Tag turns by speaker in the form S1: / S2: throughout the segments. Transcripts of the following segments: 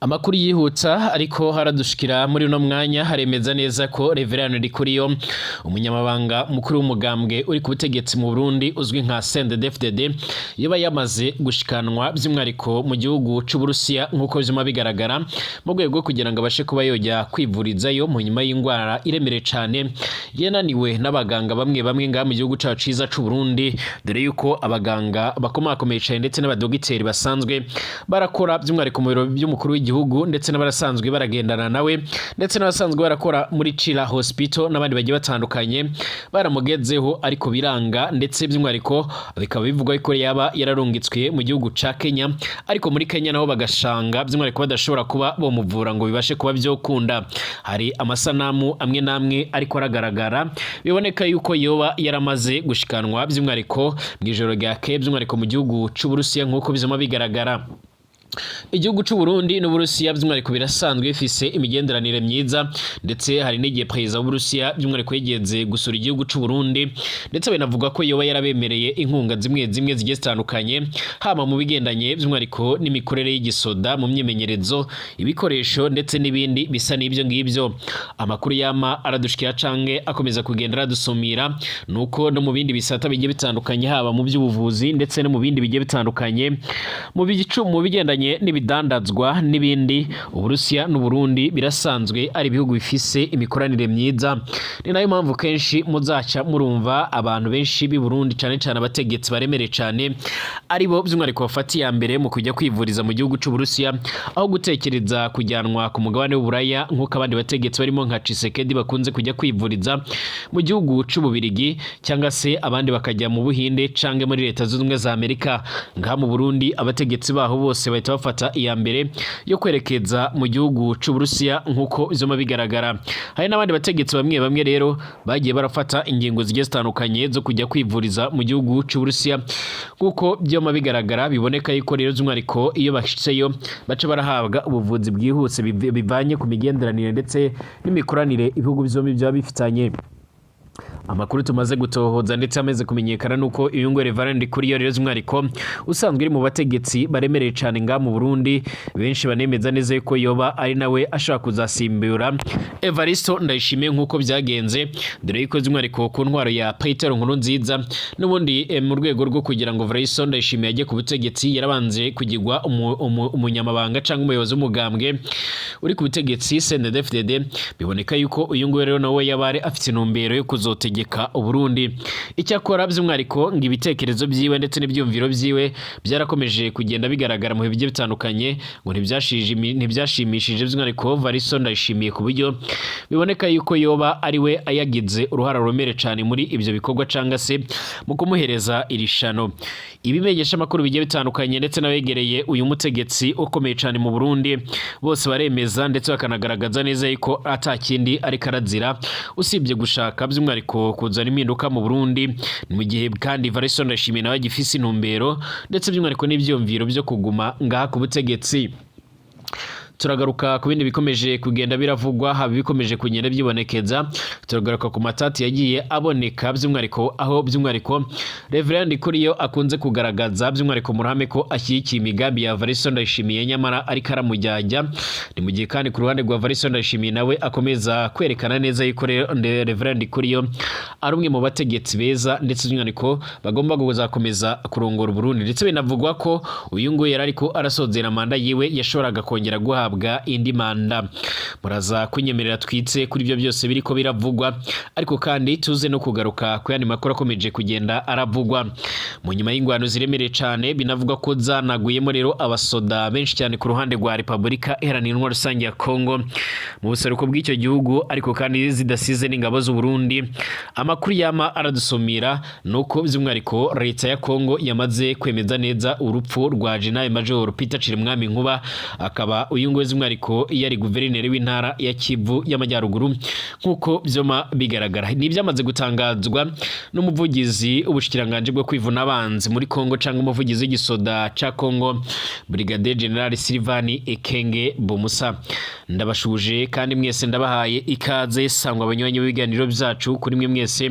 S1: Amakuru yihuta ariko haradushikira muri uno mwanya haremeza neza ko Reverend Ndikuriyo, umunyamabanga mukuru w'umugambwe uri ku butegetsi mu Burundi uzwi nka CNDD-FDD, yoba yamaze gushikanwa by'umwihariko mu gihugu c'Uburusiya, nk'uko vyuma bigaragara, mu rwego rwo kugira ngo abashe kuba yojya kwivurizayo mu nyuma y'ingwara iremereye cane yananiwe n'abaganga bamwe bamwe ngaha mu gihugu cacu ciza c'Uburundi, dore yuko abaganga bakomakomeye cane ndetse n'abadogiteri basanzwe barakora by'umwihariko mu biro by'umukuru w'igihugu, ndetse n'abarasanzwe baragendana nawe, ndetse n'abasanzwe barakora muri Chila Hospital n'abandi bagiye batandukanye baramugezeho ariko biranga. Ndetse by'umwihariko bikaba bivugwa ko yaba yararungitswe mu gihugu ca Kenya, ariko muri Kenya naho bagashanga by'umwihariko badashobora kuba bomuvura ngo bibashe kuba byokunda. Hari amasanamu amwe n'amwe ariko aragaragara, biboneka yuko yoba yaramaze gushikanwa by'umwihariko mu ijoro ryakeye, by'umwihariko mu gihugu c'Uburusiya, nk'uko bizoma bigaragara. Igihugu c'u Burundi n'Uburusiya by'umwihariko birasanzwe bifise imigenderanire myiza, ndetse hari n'igihe perezida w'Uburusiya by'umwihariko yigeze gusura igihugu c'u Burundi, ndetse binavuga ko yoba yarabemereye inkunga zimwe zimwe zigiye zitandukanye, haba mu bigendanye by'umwihariko n'imikorere y'igisoda, mu myimenyerezo, ibikoresho ndetse n'ibindi bisa n'ibyo ngibyo. Amakuru yama aradushikira canke akomeza kugenda aradusumira nuko no mu bindi bisata bigiye bitandukanye, haba mu by'ubuvuzi ndetse no mu bindi bigiye bitandukanye, mu bicu mu bigendanye n'ibidandazwa n'ibindi, Uburusiya n'Uburundi birasanzwe ari ibihugu bifise imikoranire myiza. Ni nayo mpamvu kenshi muzaca murumva abantu benshi b'i Burundi, cane cane abategetsi baremereye cane, ari bo by'umwihariko bafata iya mbere mu kujya kwivuriza mu gihugu c'Uburusiya aho gutekereza kujyanwa ku mugabane w'Uburaya, nk'uko abandi bategetsi barimo nka Tshisekedi bakunze kujya kwivuriza mu gihugu c'Ububirigi, cyangwa se abandi bakajya mu Buhinde canke muri Leta Zunze Ubumwe za Amerika. Ngaha mu Burundi abategetsi baho bose bahita bafata iya mbere yo kwerekeza mu gihugu c'Uburusiya, nk'uko bizoma bigaragara. Hari n'abandi bategetsi bamwe bamwe rero bagiye barafata ingingo zigiye zitandukanye zo kujya kwivuriza mu gihugu c'Uburusiya, nk'uko byoma bigaragara. Biboneka yuko rero by'umwihariko iyo bashitseyo baca barahabwa ubuvuzi bwihuse bivanye ku migenderanire ndetse n'imikoranire ibihugu byombi byaba bifitanye. Amakuru tumaze gutohoza ndetse amaze kumenyekana nuko uyu ngo Reverend Ndikuriyo rero by'umwihariko usanzwe uri mu bategetsi baremereye cyane ngaha mu Burundi, benshi banemeza neza yuko yoba ari nawe ashobora kuzasimbura Evaristo Ndayishimiye, nk'uko byagenze, dore yuko by'umwihariko ku ntwaro ya Petero Nkurunziza n'ubundi, mu rwego rwo kugira ngo Evaristo Ndayishimiye ajye ku butegetsi, yarabanje kugirwa umunyamabanga cyangwa umuyobozi w'umugambwe uri ku butegetsi CNDD-FDD. Biboneka yuko uyu nguyu rero nawe yaba ari afite intumbero yo kuzotegeka Uburundi. Icyakora by'umwihariko ngo ibitekerezo byiwe ndetse n'ibyumviro byiwe byarakomeje kugenda bigaragara mu bihe bigiye bitandukanye, ngo ntibyashimishije by'umwihariko Variso Ndayishimiye, ku buryo biboneka yuko yoba ari we ayagize uruhara rukomeye cyane muri ibyo bikorwa cyangwa se mu kumuhereza iri shano. Ibimenyesha amakuru bigiye bitandukanye ndetse n'abegereye uyu mutegetsi ukomeye cyane mu Burundi bose baremeza ndetse bakanagaragaza neza yuko atakindi ariko arazira usibye gushaka by'umwihariko kuzana impinduka mu Burundi, mu gihe kandi Variso Ndayishimiye nawe agifise intumbero ndetse by'umwihariko n'ivyumviro byo kuguma ngaha ku butegetsi. Turagaruka ku bindi bikomeje kugenda biravugwa, haba ibikomeje kugenda byibonekeza. Turagaruka ku matati yagiye aboneka by'umwihariko, aho by'umwihariko Reverend Ndikuriyo akunze kugaragaza by'umwihariko mu ruhame ko ashyigikiye imigambi ya Variso Ndayishimiye, nyamara ariko aramujyajya. Ni mu gihe kandi ku ruhande rwa Variso Ndayishimiye nawe akomeza kwerekana neza yuko Reverend Ndikuriyo ari umwe mu bategetsi beza ndetse by'umwihariko bagomba kuzakomeza kurongora Uburundi, ndetse binavugwa ko uyu nguyu yari ariko arasozera manda yiwe, yashoboraga kongera guhabwa indi manda. Muraza kunyemerera twitse kuri ibyo byose biriko biravugwa, ariko kandi tuze no kugaruka ku yandi makuru akomeje kugenda aravugwa mu nyuma y'ingwano ziremereye cane, binavugwa ko zanaguyemo rero abasoda benshi cyane ku ruhande rwa Repubulika Iharanira Intwaro Rusange ya Kongo mu buseruko bw'icyo gihugu, ariko kandi zidasize n'ingabo z'u Burundi. Amakuru yama aradusumira nuko by'umwihariko leta ya Kongo yamaze kwemeza neza urupfu rwa General Major Peter Cirimwami Nkuba, akaba uyu nguyu by'umwihariko yari guverineri w'intara ya Kivu y'Amajyaruguru, nk'uko byoma bigaragara. Ni ibyamaze gutangazwa n'umuvugizi w'ubushikiranganje bwo kwivuna abanzi muri Kongo, cyangwa umuvugizi w'igisoda ca Kongo, Brigadier General Sylvain Ekenge Bomusa. Ndabashuje kandi mwese ndabahaye ikaze, sangwa abanywanyi b'ibiganiro byacu, kuri mwe mwese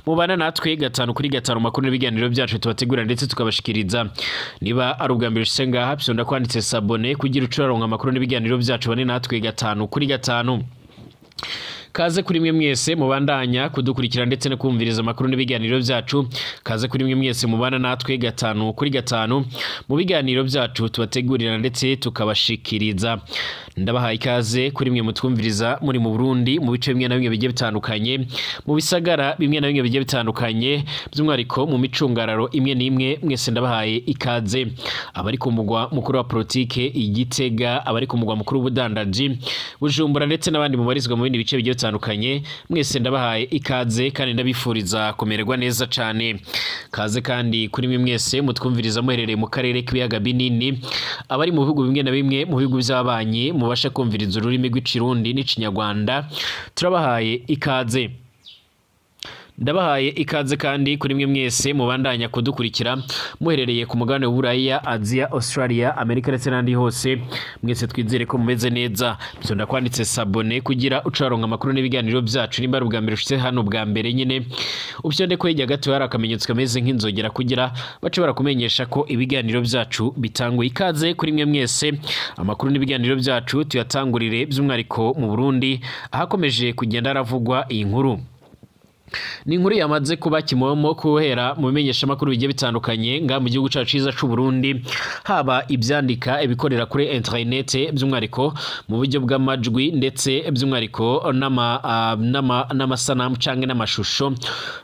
S1: mubana natwe gatanu kuri gatanu, makuru n'ibiganiro byacu tubategura ndetse tukabashikiriza. Niba ari ubwa mbere ushitse ngaha, fyonda kwanditse s'abonner kugira uce uraronka amakuru n'ibiganiro. n'ibiganiro byacu, bane natwe gatanu kuri gatanu. Kaze kuri mwe mwese mubandanya kudukurikira ndetse no kumviriza amakuru n'ibiganiro byacu. Kaze kuri mwe mwese mubana natwe gatanu kuri gatanu mu biganiro byacu tubategurira ndetse tukabashikiriza. Ndabahaye ikaze kuri mwe mutwumviriza muri mu Burundi, mu bice bimwe na bimwe bigiye bitandukanye, mu bisagara bimwe na bimwe bigiye bitandukanye, by'umwihariko mu micungararo imwe n'imwe. Mwese ndabahaye ikaze. Abari ku mugwa mukuru wa politike i Gitega, abari ku mugwa mukuru w'ubudandaji Bujumbura, ndetse n'abandi mubarizwa mu bindi bice bigiye bitandukanye, mwese ndabahaye ikaze kandi ndabifuriza kumererwa neza cane. Kaze kandi kuri mwe mwese mutwumviriza muherereye mu karere k'ibiyaga binini, abari mu bihugu bimwe na bimwe mu bihugu by'abanyi mubasha kumviriza ururimi rw'Ikirundi n'Ikinyarwanda, turabahaye ikaze. Ndabahaye ikaze kandi kuri mwe mwese mubandanya kudukurikira muherereye ku mugabane w'Uburaya, Aziya, Australia, Amerika ndetse n'ahandi hose. Mwese twizere ko mumeze neza. Byonda kwanditse s'abonner kugira ucaronka amakuru n'ibiganiro byacu. Nimba ari ubwa mbere ushitse hano bwa mbere nyine, upyonde ko hirya gato hari akamenyetso kameze nk'inzogera kugira bace barakumenyesha ko ibiganiro byacu bitanguye. Ikaze kuri mwe mwese. Amakuru n'ibiganiro byacu tuyatangurire by'umwihariko mu Burundi, ahakomeje kugenda haravugwa iyi nkuru. Ni inkuru yamaze kuba kimomo kuhera mu bimenyeshamakuru bigiye bitandukanye nga mu gihugu cacu ciza c'u Burundi, haba ivyandika, ibikorera kuri internet, by'umwihariko mu buryo bw'amajwi, ndetse by'umwihariko n'amasanamu canke n'amashusho,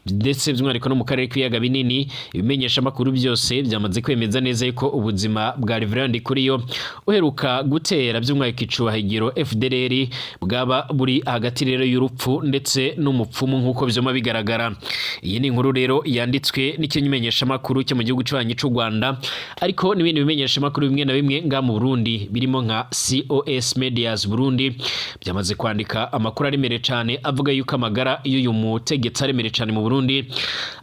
S1: ndetse by'umwihariko no mu karere k'ibiyaga binini. Ibimenyeshamakuru byose byamaze kwemeza neza yuko ubuzima bwa Reverend Ndikuriyo uheruka gutera by'umwihariko icubahiro FDLR bwaba buri hagati rero y'urupfu ndetse n'umupfumu, nk'uko vyoma bigaragara. Iyi ni inkuru rero yanditswe n'ikimenyeshamakuru cyo mu gihugu cy'abanyi c'u Rwanda, ariko n'ibindi bimenyeshamakuru bimwe na bimwe nga mu Burundi birimo nka COS Medias Burundi byamaze kwandika amakuru aremereye cyane avuga yuko amagara y'uyu mutegetsi aremereye cyane mu Burundi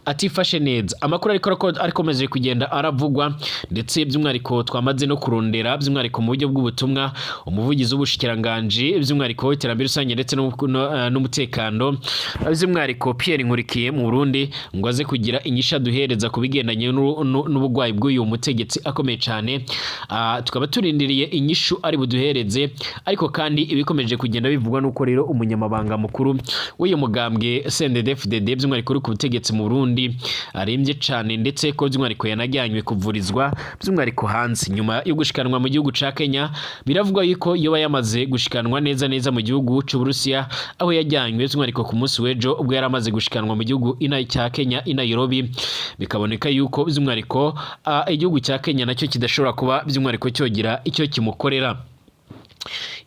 S1: atifashe neza. Amakuru ariko akomeje kugenda aravugwa, ndetse by'umwihariko twamaze no kurondera by'umwihariko mu buryo bw'ubutumwa umuvugizi w'ubushikiranganji by'umwihariko w'iterambere rusange ndetse n'umutekano, by'umwihariko Pierre Nkurikiye mu Burundi, ngo aze kugira inyishu aduhereza ku bigendanye n'ubugwayi bw'uyu mutegetsi akomeye cyane. Tukaba turindiriye inyishu ari buduhereze. Ariko kandi ibikomeje kugenda bivugwa nuko rero umunyamabanga mukuru w'uyu mugambwe CNDD-FDD, by'umwihariko uri ku butegetsi mu Burundi, arembye cyane, ndetse ko by'umwihariko yanajyanywe kuvurizwa by'umwihariko hanze nyuma yo gushikanwa mu gihugu ca Kenya. Biravugwa yuko yoba yamaze gushikanwa neza neza mu gihugu c'Uburusiya, aho yajyanywe by'umwihariko ku munsi w'ejo, ubwo yari amaze gushikanwa mu gihugu ina cya Kenya i Nairobi. Bikaboneka yuko by'umwihariko igihugu cya Kenya nacyo kidashobora kuba by'umwihariko cyogira icyo kimukorera.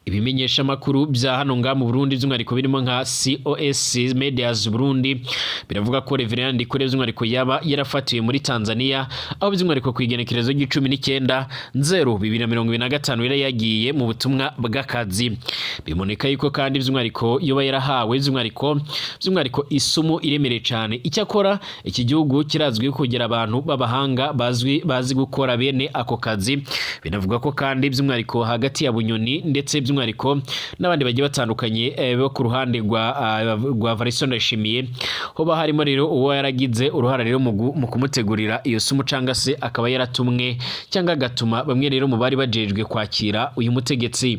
S1: Ibimenyeshamakuru bya hano nga mu Burundi, by'umwihariko birimo nka COS Medias Burundi, biravuga ko Reverend Ndikuriyo by'umwihariko yaba yarafatiwe muri Tanzania, aho by'umwihariko ku igenekerezo ry'19/0/2025 yari yagiye mu butumwa bw'akazi. Biboneka yuko kandi by'umwihariko yoba yarahawe by'umwihariko isumu iremereye cyane. Icyakora iki gihugu kirazwi kugira abantu b'abahanga bazwi bazi gukora bene ako kazi. Binavuga ko kandi by'umwihariko hagati ya Bunyoni ndetse by'umwihariko n'abandi bagiye batandukanye bo ku ruhande rwa Varisto Ndayishimiye, hoba harimo rero uwo yaragize uruhara rero mu kumutegurira iyo sumu, canga se akaba yaratumwe cyangwa agatuma bamwe rero mu bari bajejwe kwakira uyu mutegetsi.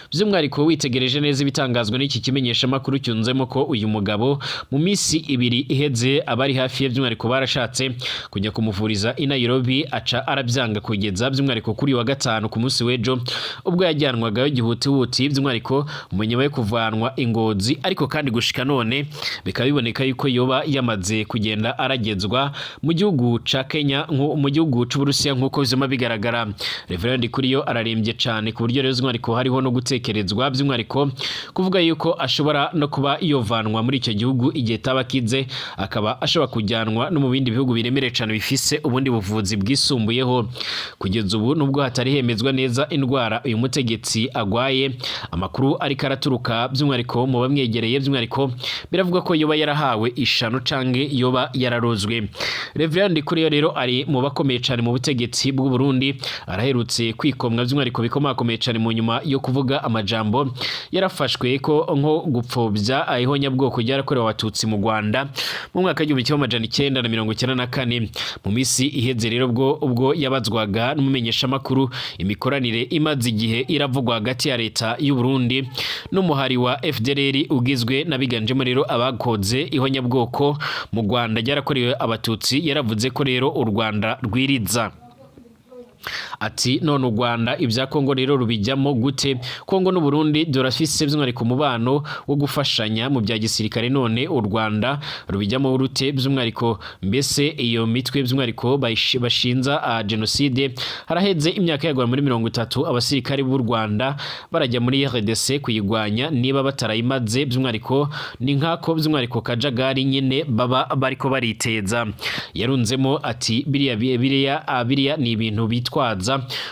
S1: By'umwihariko witegereje neza ibitangazwa n'iki kimenyeshamakuru, cyunzemo ko uyu mugabo mu minsi 2 iheze abari hafi ye by'umwihariko barashatse kujya kumuvuriza i Nairobi, aca arabyanga, kugeza by'umwihariko kuri uyu wa gatanu ku munsi w'ejo, ubwo yajyanwagayo gihutihuti by'umwihariko mu nyuma yo kuvanwa i Ngozi. Ariko kandi gushika none bikaba biboneka yuko yoba yamaze kugenda aragezwa mu gihugu ca Kenya, mu gihugu c'Uburusiya, nk'uko vyuma bigaragara. Reverend Ndikuriyo ararembye cane, ku buryo rero by'umwihariko hariho no gutekerezwa by'umwihariko kuvuga yuko ashobora no kuba yovanwa muri icyo gihugu igihe taba akize, akaba ashobora kujyanwa no mu bindi bihugu biremereye cane bifise ubundi buvuzi bwisumbuyeho. Kugeza ubu, nubwo hatari hemezwa neza indwara uyu mutegetsi agwaye, amakuru ariko araturuka by'umwihariko mu bamwegereye, by'umwihariko biravuga ko yoba yarahawe ishano canke yoba yararozwe. Reverend Ndikuriyo rero ari mu bakomeye cane mu butegetsi bw'u Burundi, araherutse kwikomwa by'umwihariko bikomakomeye cane mu nyuma yo kuvuga Amajambo yarafashwe ko nko gupfobya ihonyabwoko ryarakorewe Abatutsi mu Rwanda mu mwaka w'1994. Mu misi iheze rero, ubwo yabazwaga n'umumenyeshamakuru imikoranire imaze igihe iravugwa hagati ya leta y'u Burundi n'umuhari wa FDLR ugizwe n'abiganjemo rero abakoze ihonyabwoko mu Rwanda ryarakorewe Abatutsi, yaravuze ko rero u Rwanda rwiriza. Ati: "None u Rwanda ibya Kongo rero rubijyamo gute? Kongo n'u Burundi durafise by'umwihariko umubano wo gufashanya mu bya gisirikare. None u Rwanda rubijyamo rute by'umwihariko? Mbese iyo mitwe by'umwihariko bashinza genocide, haraheze imyaka yagwa muri 30 abasirikare b'u Rwanda barajya muri RDC kuyigwanya. Niba batarayimaze by'umwihariko, ni nkako by'umwihariko kajagari nyine baba bariko bariteza." Yarunzemo ati: Biriya ni ibintu bitwaza,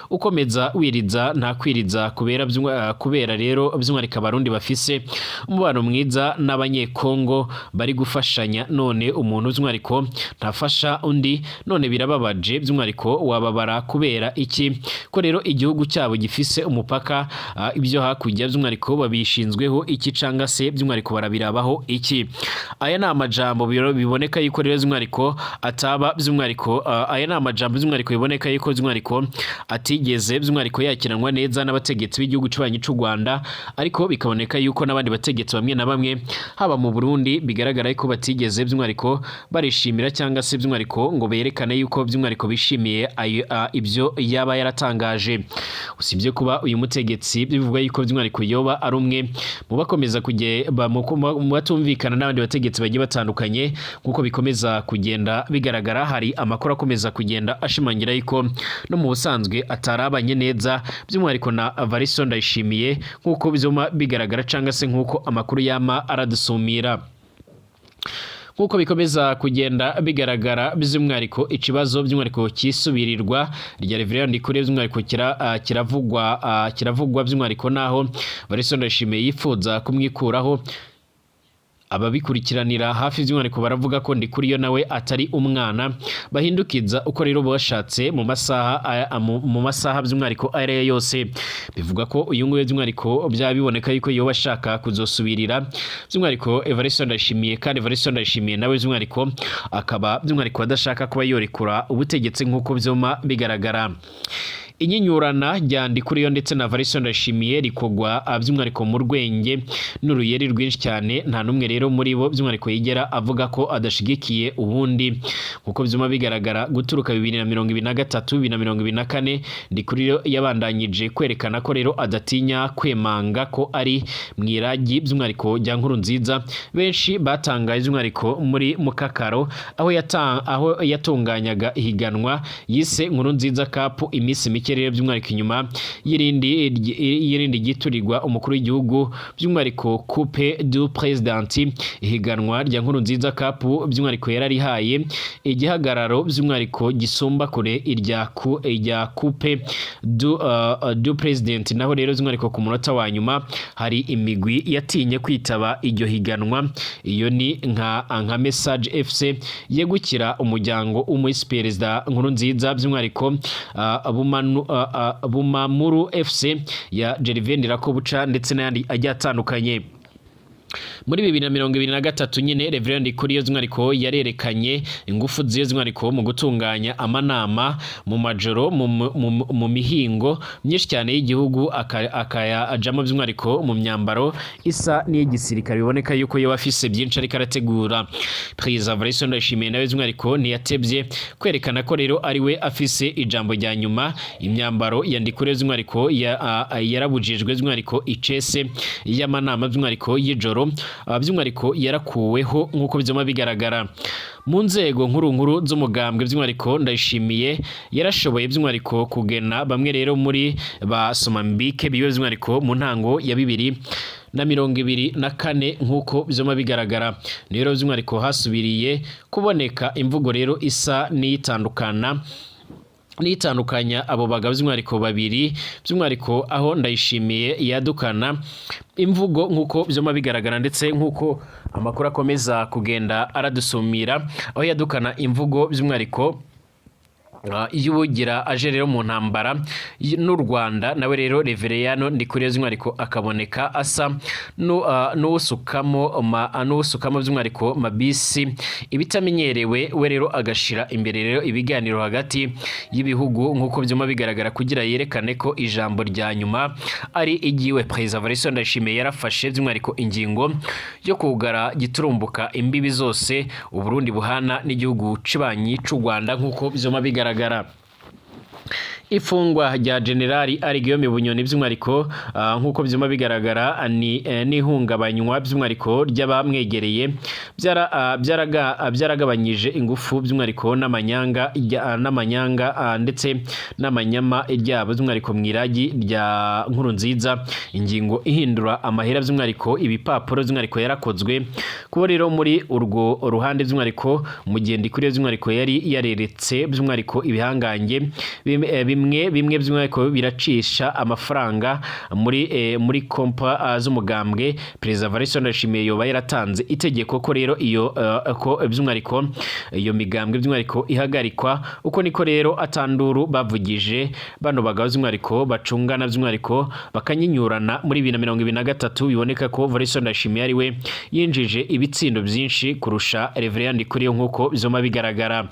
S1: ukomeza wiriza, nta kwiriza kubera kubera rero by'umwihariko Abarundi bafise umubano mwiza n'Abanyekongo, bari gufashanya. None umuntu by'umwihariko ntafasha undi? None birababaje by'umwihariko, wababara kubera iki ko rero igihugu cyabo gifise umupaka? Ibyo hakurya by'umwihariko babishinzweho iki, canga se by'umwihariko barabirabaho iki?" Aya ni amajambo biboneka yuko rero by'umwihariko ataba by'umwihariko, aya ni amajambo by'umwihariko biboneka yuko by'umwihariko atigeze by'umwihariko yakiranwa neza n'abategetsi b'igihugu cy'ubanyi cy'u Rwanda, ariko bikaboneka yuko n'abandi bategetsi bamwe na bamwe haba mu Burundi bigaragara yuko batigeze by'umwihariko barishimira cyangwa se by'umwihariko ngo berekane yuko by'umwihariko bishimiye ibyo yaba yaratangaje. Usibye kuba uyu mutegetsi bivugwa yuko by'umwihariko yoba ari umwe mu bakomeza mu batumvikana n'abandi bategetsi bagiye batandukanye, nk'uko bikomeza kugenda bigaragara, hari amakuru akomeza kugenda ashimangira yuko no mu busanzwe atarabanye neza by'umwihariko na Varisto Ndayishimiye, nk'uko bizoma bigaragara cyangwa se nk'uko amakuru yama aradusumira. Nk'uko bikomeza kugenda bigaragara, by'umwihariko ikibazo by'umwihariko cyisubirirwa rya Reverend Ndikuriyo by'umwihariko kiravugwa by'umwihariko naho Varisto Ndayishimiye yifuza kumwikuraho. Ababikurikiranira hafi by'umwihariko baravuga ko Ndikuriyo nawe atari umwana bahindukiza uko rero bashatse mu masaha by'umwihariko ayo ariyo yose. Bivuga ko uyu nguyu by'umwihariko byaba biboneka yuko yoba ashaka kuzosubirira by'umwihariko Evariste Ndayishimiye, kandi Evariste Ndayishimiye nawe by'umwihariko akaba by'umwihariko adashaka kuba yorekura ubutegetsi, nk'uko byoma bigaragara. Inyinyurana rya Ndikuriyo ndetse na Varisto Ndayishimiye rikogwa by'umwihariko mu rwenge n'uruyeri rwinshi cyane. Nta n'umwe rero muri bo by'umwihariko yigera avuga ko adashigikiye ubundi, nk'uko byuma bigaragara. Guturuka 2023, 2024, Ndikuriyo yabandanyije kwerekana ko rero adatinya kwemanga ko ari mu iragi by'umwihariko rya Nkurunziza. Benshi batangaye by'umwihariko muri Mukakaro aho yatunganyaga ihiganwa yise Nkurunziza Cup, iminsi mike rero by'umwihariko inyuma y'irindi ryiturirwa umukuru w'igihugu, by'umwihariko Coupe du President. Ihiganwa rya Nkurunziza Cup by'umwihariko yararihaye igihagararo by'umwihariko gisumba kure irya Coupe du President. Naho rero by'umwihariko ku munota wa nyuma hari imigwi yatinye kwitaba iryo higanwa. Iyo ni nka Message FC yegukira umuryango w'umusi perezida Nkurunziza, by'umwihariko Bumamuru FC ya Gervais Ndirakobuca ndetse n'ayandi agiye atandukanye. Muri 2023 nyine, Reverend Ndikuriyo by'umwihariko yarerekanye ingufu ziyo by'umwihariko mu gutunganya amanama mu majoro mu mihingo myinshi cyane y'igihugu, akayajamo by'umwihariko mu myambaro isa n'iy'igisirikare. Biboneka yuko yoba afise byinshi ariko arategura. Perezida Evariste Ndayishimiye nawe by'umwihariko ntiyatevye kwerekana ko rero ari we afise ijambo rya nyuma. Imyambaro ya Ndikuriyo by'umwihariko yarabujijwe by'umwihariko icese y'amanama by'umwihariko y'ijoro, by'umwihariko yarakuweho, nk'uko byuma bigaragara. Mu nzego nkuru nkuru z'umugambwe, by'umwihariko Ndayishimiye yarashoboye by'umwihariko kugena bamwe rero muri ba Somambike biwe by'umwihariko mu ntango ya 2024, nk'uko byuma bigaragara. Rero by'umwihariko hasubiriye kuboneka imvugo rero isa n'iyitandukana nitandukanya abo bagabo by'umwihariko babiri, by'umwihariko aho Ndayishimiye yadukana imvugo, nk'uko byuma bigaragara ndetse nk'uko amakuru akomeza kugenda aradusumira, aho yadukana imvugo by'umwihariko. Iyo ubugira aje rero mu ntambara n'u Rwanda, nawe rero Reveriyano Ndikuriyo by'umwihariko akaboneka asa n'uwusukamo by'umwihariko mabisi ibitamenyerewe. We rero agashira imbere rero ibiganiro hagati y'ibihugu nk'uko byuma bigaragara, kugira yerekane ko ijambo rya nyuma ari igiwe. Perezida Evariste Ndayishimiye yarafashe by'umwihariko ingingo yo kugara giturumbuka imbibi zose Uburundi buhana n'igihugu cibanyi c'u Rwanda nk'uko byuma bigaragara. Ifungwa rya Generali Guillaume Bunyoni by'umwihariko nk'uko byuma bigaragara ni n'ihungabanywa by'umwihariko ry'abamwegereye byaragabanyije ingufu by'umwihariko n'amanyanga ndetse n'amanyama ryabo by'umwihariko mu iragi rya Nkurunziza. Ingingo ihindura amahera by'umwihariko ibipapuro by'umwihariko yarakozwe kuba rero muri urwo ruhande by'umwihariko mu gihe Ndikuriyo by'umwihariko yari yareretse by'umwihariko ibihangange bimwe bimwe by'umwihariko biracisha amafaranga muri kompa z'umugambwe. Perezida Evariste Ndayishimiye yoba yaratanze itegeko ko rero iyo ko by'umwihariko iyo migambwe by'umwihariko ihagarikwa. Uko niko rero atanduru bavugije bano bagabo by'umwihariko bacungana by'umwihariko bakanyinyurana muri 2023. Biboneka ko Evariste Ndayishimiye ari we yinjije ibitsindo byinshi kurusha Reverend Ndikuriyo nk'uko bizoma bigaragara.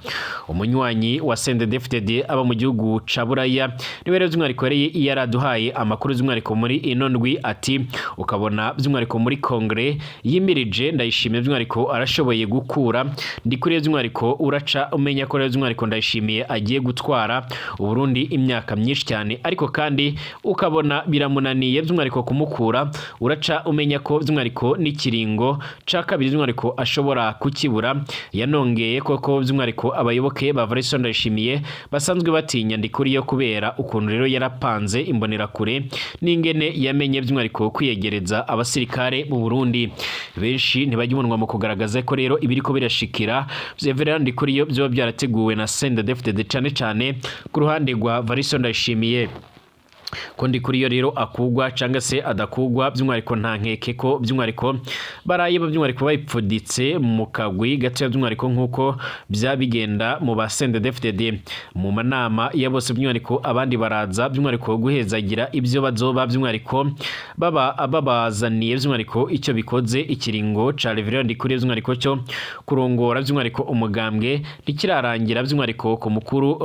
S1: Umunywanyi wa CNDD-FDD aba mu gihugu ca Buraya niwe rero by'umwihariko yari yaraduhaye amakuru by'umwihariko muri ino ndwi, ati ukabona by'umwihariko muri kongere yimirije Ndayishimiye by'umwihariko arashoboye gukura Ndikuriyo by'umwihariko, uraca umenya ko rero by'umwihariko Ndayishimiye agiye gutwara Uburundi imyaka myinshi cyane, ariko kandi ukabona biramunaniye by'umwihariko kumukura, uraca umenya ko by'umwihariko n'ikiringo ca kabiri by'umwihariko ashobora kukibura. Yanongeye koko by'umwihariko abayoboke ba Evariste Ndayishimiye basanzwe batinya Ndikuriyo kubera ukuntu rero yarapanze imbonerakure n'ingene yamenye by'umwihariko kwiyegereza abasirikare mu Burundi. Benshi ntibajya umunwa mu kugaragaza ko rero ibiriko birashikira Reverend Ndikuriyo byoba byarateguwe na CNDD-FDD, cane cane ku ruhande rwa Evariste Ndayishimiye. Ko Ndikuriyo rero akugwa cyangwa se adakugwa by'umwihariko, nta nkeke ko by'umwihariko baraye by'umwihariko bayipfuditse mu kagwi gatoya by'umwihariko nk'uko byabigenda mu ba CNDD-FDD mu manama ya bose by'umwihariko, abandi baraza by'umwihariko guhezagira ibyo bazoba by'umwihariko baba babazaniye by'umwihariko icyo bikoze. Ikiringo ca Reverend Ndikuriyo by'umwihariko cyo kurongora by'umwihariko umugambwe ntikirarangira by'umwihariko ku mukuru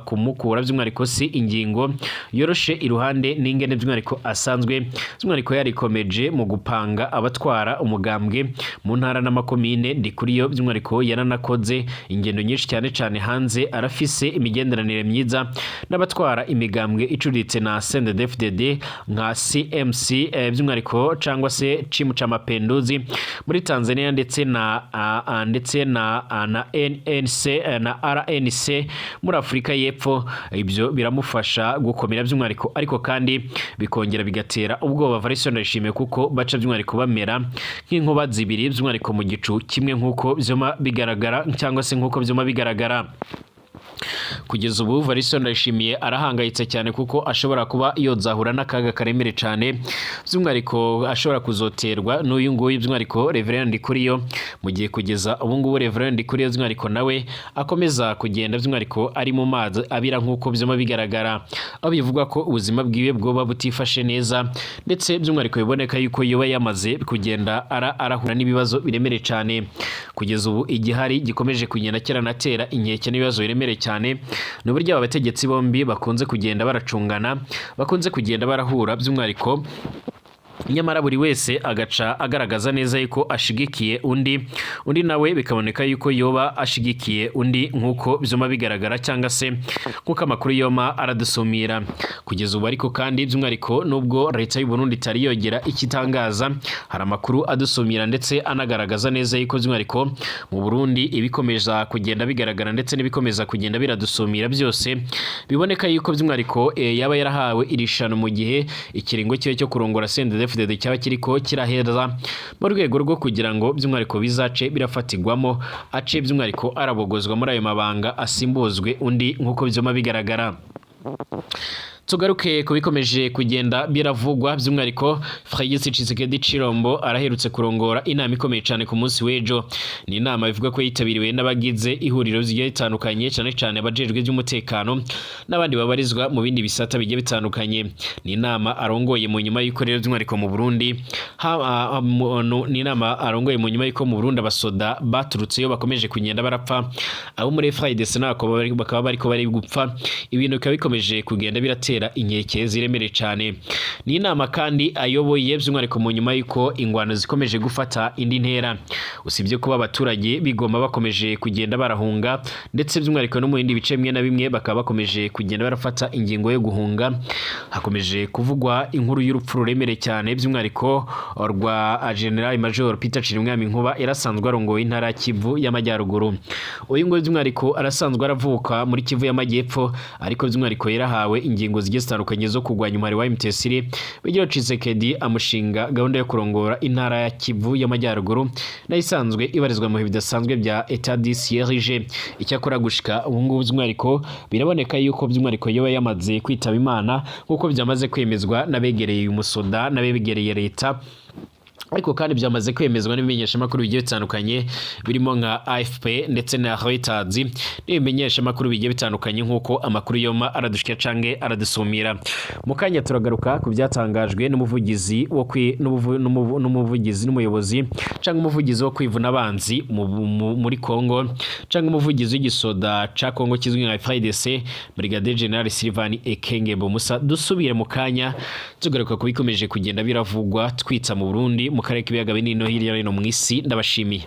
S1: kumukura by'umwihariko si ingingo yoroshe, iruhande n'ingene by'umwihariko asanzwe by'umwihariko yarikomeje mu gupanga abatwara umugambwe mu ntara n'amakomine. Ndikuriyo by'umwihariko yaranakoze ingendo nyinshi cyane cyane hanze, arafise imigenderanire myiza n'abatwara imigambwe icuritse na CNDD-FDD nka CMC by'umwihariko cyangwa se Chama cha Mapinduzi muri Tanzania ndetse na NNC na RNC muri Afurika y'Epfo. Ibyo biramufasha gukomera by'umwihariko, ariko kandi bikongera bigatera ubwoba Evariste Ndayishimiye, kuko baca by'umwihariko bamera nk'inkuba zibiri by'umwihariko mu gicu kimwe nk'uko byuma bigaragara cyangwa se nk'uko byuma bigaragara. Kugeza ubu Evariste Ndayishimiye arahangayitse cyane kuko ashobora kuba yozahura n'akaga karemere cyane by'umwihariko ashobora kuzoterwa n'uyu nguyu by'umwihariko Reverend Ndikuriyo, mu gihe kugeza ubu ngubu Reverend Ndikuriyo by'umwihariko nawe akomeza kugenda by'umwihariko ari mu mazi abira nk'uko byuma bigaragara, aho bivugwa ko ubuzima bwiwe bwoba butifashe neza, ndetse by'umwihariko biboneka yuko yoba yamaze kugenda arahura n'ibibazo biremereye cyane. Kugeza ubu igihari gikomeje kugenda kiranatera inkeke n'ibibazo biremereye cyane ni uburyo aba bategetsi bombi bakunze kugenda baracungana, bakunze kugenda barahura by'umwihariko, nyamara buri wese agaca agaragaza neza yuko ashigikiye undi, undi nawe bikaboneka yuko yoba ashigikiye undi nk'uko byuma bigaragara cyangwa se nk'uko amakuru yoma aradusumira kugeza ubu. Ariko kandi by'umwihariko nubwo leta y'u Burundi itari yogera ikitangaza, hari amakuru adusumira ndetse anagaragaza neza yuko by'umwihariko mu Burundi ibikomeza kugenda bigaragara ndetse n'ibikomeza kugenda biradusumira byose biboneka yuko by'umwihariko yaba yarahawe iri shano mu gihe ikiringo cyiwe cyo kurongora CNDD-FDD cyaba kiriko kiraheza, mu rwego rwo kugira ngo by'umwihariko bizace birafatirwamo, ace by'umwihariko arabogozwa muri ayo mabanga, asimbuzwe undi nk'uko byuma bigaragara. Tugaruke ku bikomeje kugenda biravugwa. By'umwihariko, Félix Tshisekedi Tshilombo araherutse kurongora inama ikomeye cyane ku munsi w'ejo. Ni inama ivuga ko yitabiriwe n'abagize ihuriro zigiye bitandukanye, cyane cyane abajejwe by'umutekano n'abandi babarizwa mu bindi bisata bigiye bitandukanye. Ni inama arongoye mu nyuma y'uko rero by'umwihariko mu Burundi ni inama arongoye mu nyuma y'uko mu Burundi abasoda baturutseyo bakomeje kugenda barapfa, abo muri FARDC nabo bakaba bariko bari gupfa, ibintu bikaba bikomeje kugenda biratera inkeke ziremereye cyane. Ni inama kandi ayoboye by'umwihariko mu nyuma y'uko ingwano zikomeje gufata indi ntera. Usibye kuba abaturage bigoma bakomeje kugenda barahunga, ndetse by'umwihariko no mu bindi bice bimwe na bimwe bakaba bakomeje kugenda barafata ingingo yo guhunga, hakomeje kuvugwa inkuru y'urupfu ruremereye cyane, by'umwihariko rwa General Major Peter Cirimwami Nkuba, yarasanzwe arongoye intara ya Kivu y'Amajyaruguru. Uyu nguyu by'umwihariko arasanzwe aravuka muri Kivu y'Amajyepfo, ariko by'umwihariko yarahawe ingingo zigiye zitandukanye zo kurwanya umuhari wa M23, bityo Tshisekedi amushinga gahunda yo kurongora intara ya Kivu y'Amajyaruguru, nayo isanzwe ibarizwa mu bihe bidasanzwe bya état de siège. Icyakora gushika ubu ngubu, by'umwihariko biraboneka yuko by'umwihariko yoba yamaze kwitaba Imana, nk'uko byamaze kwemezwa n'abegereye uyu musoda n'abegereye leta, ariko kandi byamaze kwemezwa n'ibimenyeshamakuru bigiye bitandukanye birimo nka AFP ndetse na Reuters n'ibimenyeshamakuru bigiye bitandukanye, nk'uko amakuru yoma aradushikira canke aradusumira. Mu kanya turagaruka ku byatangajwe n'umuvugizi wo kwi n'umuvugizi n'umuyobozi canke umuvugizi wo kwivuna abanzi muri Congo, canke umuvugizi w'igisoda ca Congo kizwi nka FARDC, Brigadier General Sylvain Ekenge Musa. Dusubire mu kanya tugaruka ku bikomeje kugenda biravugwa twitsa mu Burundi, mu karere k'ibiyaga binini no hirya no hino mu isi. Ndabashimiye.